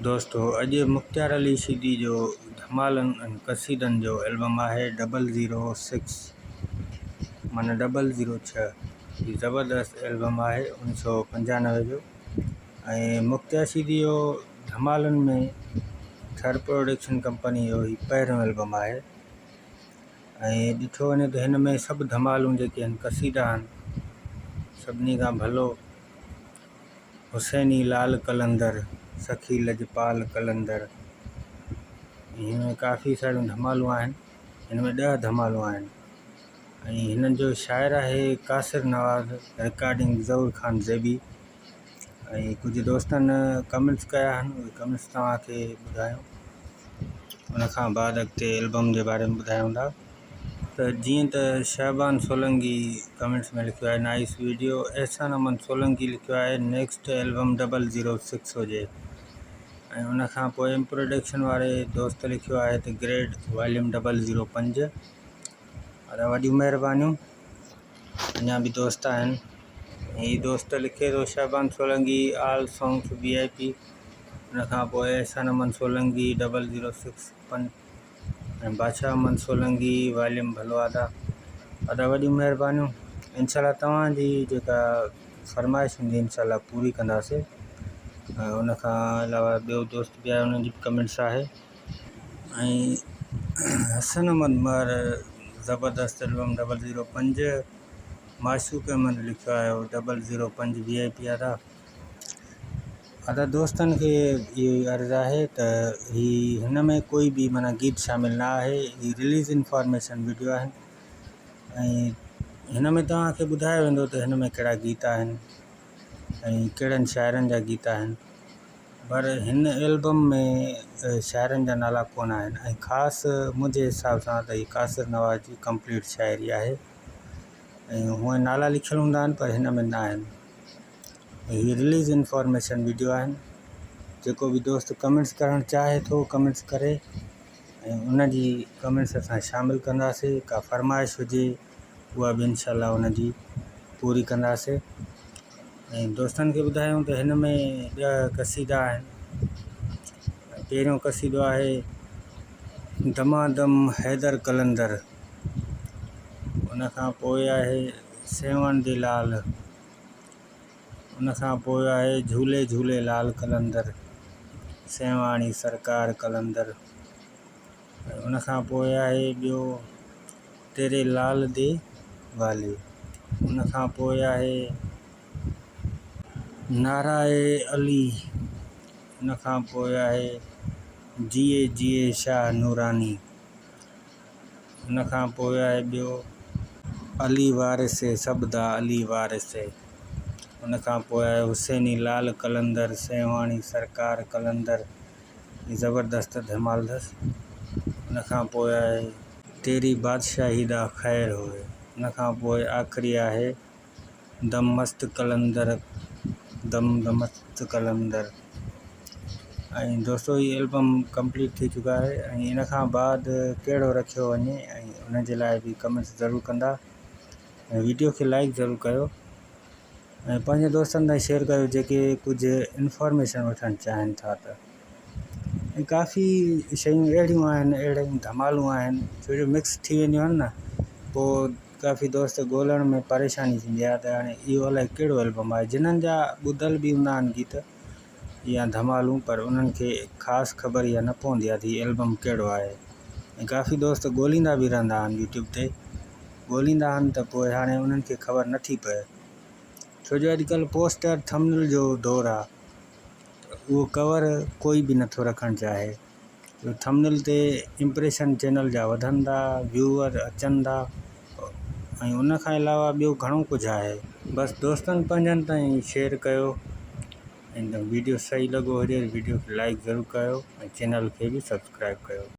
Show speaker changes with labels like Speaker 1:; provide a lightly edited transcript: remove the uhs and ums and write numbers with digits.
Speaker 1: دوستو اڄ مختيار علي شيدي جو ڌمالن ۽ قصيدن جو البم آهي ڊبل زيرو سڪس معنيٰ ڊبل زيرو ڇهه هي زبردست البم آهي اوڻيھ سو پنجانوي جو ۽ مختيار شيدي جو ڌمالن ۾ ٿر پروڊڪشن ڪمپني جو هي پهريون البم آهي ۽ ڏٺو وڃي ته هن ۾ سڀ ڌمالون جيڪي آهن قصيدا آهن سڀني کان ڀلو حسيني لال قلندر، سخي لڄپال قلندر. هن ۾ ڪافي ساريون ڌمالون آهن. هن ۾ ڏهه ڌمالون آهن ۽ هنن جو شاعر آهي قاصر نواز، رڪارڊنگ ظهور خان زيبي ۽ ڪجهه دوستن ڪمينٽس ڪيا آهن اهي ڪمينٽس توهان کي ٻڌايون ان کان بعد اڳتي البم جي باري ۾ ٻڌايون ٿا. ته جيئن ته شعبان سولنگي ڪمينٽس ۾ لکيو آهي نائيس ويڊيو، احسان احمد سولنگي لکيو آهي next album double zero six هجي ۽ ان کان پوء ايم پروڊڪشن واري دوست لکيو آهي ته گريڊ واليوم ڊبل زيرو پنج. ادا وڏيون مهربانيون اڃا به دوست آهن. هي دوست لکي ٿو Shaban Solangi all songs V I P ان کان پوء Ehsan Ahmed Solangi double zero six پنج ۽ بادشاهه احمد سولنگي واليم ڀلو ادا ادا وڏيون مهربانيون انشاء الله توهان جي جيڪا فرمائش هوندي انشاء الله پوري ڪنداسي ۽ ان کان علاوه ٻيو دوست به آهي انهن جي به ڪمينٽس آهي ۽ حسن احمد مهر زبردست البم ڊبل زيرو پنج معشوق احمد لکيو آهي ڊبل زيرو پنج وي آء پي ادا ادا دوستن کي اهو ئي عرض آهي ته هي هن ۾ ڪوئي به معنيٰ گيت شامل نه آهي هي رليز انفارميشن وڊيو آهن ۽ هن ۾ توهان کي ٻڌايو ويندو ته هن ۾ ڪهڙا گيت آهن ۽ ڪهڙن شاعرن جا گيت آهن پر هن البم ۾ شاعرن جا نالا ڪونه آهن ۽ خاص منهنجي حساب سان ته هي قاصر نواز جي ڪمپليٽ شاعري آهي ۽ هونئن نالا لکيل هوندا آهن پر هن ۾ نه آهن هي رليز انفارميشن وڊيو آهن جيڪو به دوست ڪمينٽس ڪرڻ چاهي ٿو ڪمينٽس ڪري ۽ ان جي ڪمينٽس اسان شامل ڪنداسي ڪا فرمائش هجي اها به انشاء الله ان جي پوري ڪنداسي ۽ دوستن کي ٻڌايون ته هن ۾ ڏهه قصيدا آهن پهريون قصيدو آهي دمادم حيدر قلندر ان کان پوء آهي سيوهڻ the لال ان کان پوء آهي جهولي جهولي لال قلندر، سيوهاڻي سرڪار قلندر ۽ ان کان پوء آهي ٻيو تيري لال the والي ان کان پوء آهي نعرائي علي ان کان پوء آهي جيئي جيئي شاهه نوراني. ان کان پوء آهي ٻيو علي وارث سڀ دا علي وارث. ان کان پوء آهي حسيني لال قلندر سيوهاڻي سرڪار قلندر هي زبردست ڌمال اٿس. ان کان پوء آهي. تيري بادشاهي دا خير هوئي. ان کان پوء آخري آهي دم مست قلندر دم مست قلندر ۽ دوستو هي البم ڪمپليٽ ٿي چڪو آهي ۽ ان کان بعد ڪهڙو رکيو وڃي ۽ ان جي لاء به ڪمينٽس ضرور ڪندا ۽ ويڊيو کي لائڪ ضرور ڪيو ۽ پنهنجي دوستن تائين شيئر ڪيو جيڪي ڪجهه انفارميشن وٺڻ چاهين ٿا ته ۽ ڪافي شيون اهڙيون آهن اهڙيون ڌمالون آهن ڇو جو مڪس ٿي وينديون آهن نه پوء ڪافي دوست ڳولڻ ۾ پريشاني ٿيندي آهي ته هاڻي اهو الائي ڪهڙو البم آهي جنھن جا ٻڌل به هوندا آهن گيت يا ڌمالون پر انهن کي خاص خبر اها نه پوندي آهي ته هي البم ڪهڙو آهي ۽ ڪافي دوست ڳوليندا به رهندا آهن يوٽيوب تي ڳوليندا آهن ته پوء هاڻي انهن کي خبر نٿي پئي ڇو جو اڄڪلهه پوسٽر ٿمنل جو دور آهي ته اهو ڪور ڪوئي به نٿو رکڻ چاهي جو ٿمنل تي امپريشن چينل جا وڌن ٿا ويوئر اچن ٿا ۽ ان کان علاوه ٻيو گهڻو ڪجهه آهي. بس دوستن پنهنجن تائين شيئر ڪيو ۽ ويڊيو صحيح لڳو هجي ته ويڊيو کي لائيڪ ضرور ڪيو ۽ چينل کي به سبسڪرائيب ڪيو.